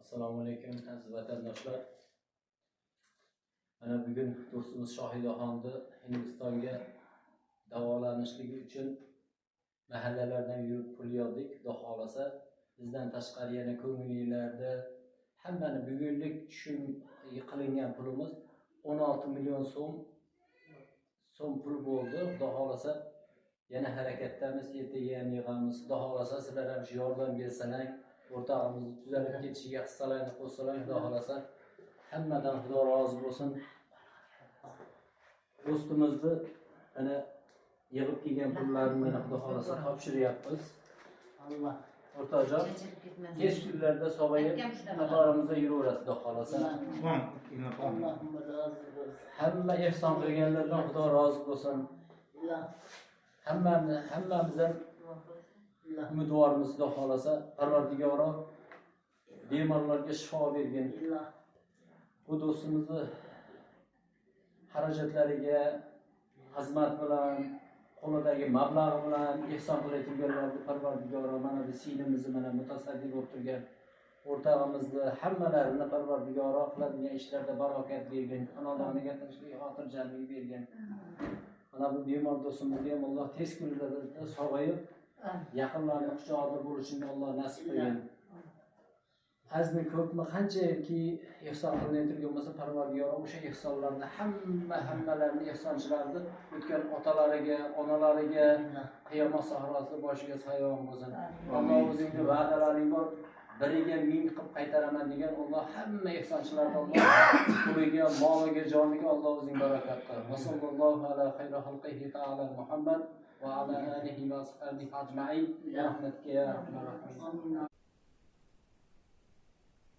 Assalomu alaykum, aziz vatandoshlar. Mana bugun do'stimiz Shohidaxonni Hindistonga davolanishligi uchun mahallalardan yurib pul yig'dik. Xudo xohlasa, bizdan tashqari yana ko'ngillilarda hammani bugunlik tushum qilingan pulimiz 16 million so'm pul bo'ldi. Xudo xohlasa, yana harakatdamiz, ertaga ham yig'amiz. Xudo xohlasa, sizlar ham shu yordam bersalar, o'rtog'imizni tuzalib ketishiga hissalaringni qo'shsalar, Xudo xohlasa, hammadan Xudo rozi bo'lsin. Do'stimizni mana yig'ib kelgan pullarini mana, Xudo xohlasa, topshiryapmiz. Alloh O'rtoqjon, tez kunlarda sog'ayib, qatorimizda yuraverasiz, Xudo xohlasa. Allohim rozi bo'lsin. Hamma ehson qilganlardan Xudo rozi bo'lsin. Iloh. Hammamizdan Iloh. Umidvormiz, Xudo xohlasa, Parvardigoro bemorlarga shifo bergin. Iloh. Bu do'stimizni xarajatlariga xizmat bilan, qo'lidagi mablag'i bilan ehson qilayotganlarni Parvardigoro, mana bu singlimizni, mana mutasaddi bo'lib turgan o'rtog'imizni, hammalarini Parvardigoro qiladigan ishlarda barokat bergin, xonadoniga tinchlik, xotirjamlik bergin. Mana bu bemor do'stimizga ham Alloh tez kunlarda sog'ayib, yaqinlarini quchog'ida bo'lishini Alloh nasib qilgin. Azmi ko'pmi, qanchaki ehson qilinayotgan bo'lsa, Parvardigoro o'sha ehsonlarni hammalarini, ehsonchilarni o'tgan otalariga, onalariga qiyomat sahrosida boshiga soyabon bo'lsin. Alloh, o'zingni va'dalaring bor, biriga 1000 qilib qaytaraman degan. Alloh, hamma ehsonchilarni, Alloh, puliga, moliga, joniga Alloh o'zing barakat qil. Va sallallohu ala xayri xalqihi ta'ala Muhammad va ala alihi va ashabihi ajma'in. Rahmatga ya arhamar rohimin. Amin.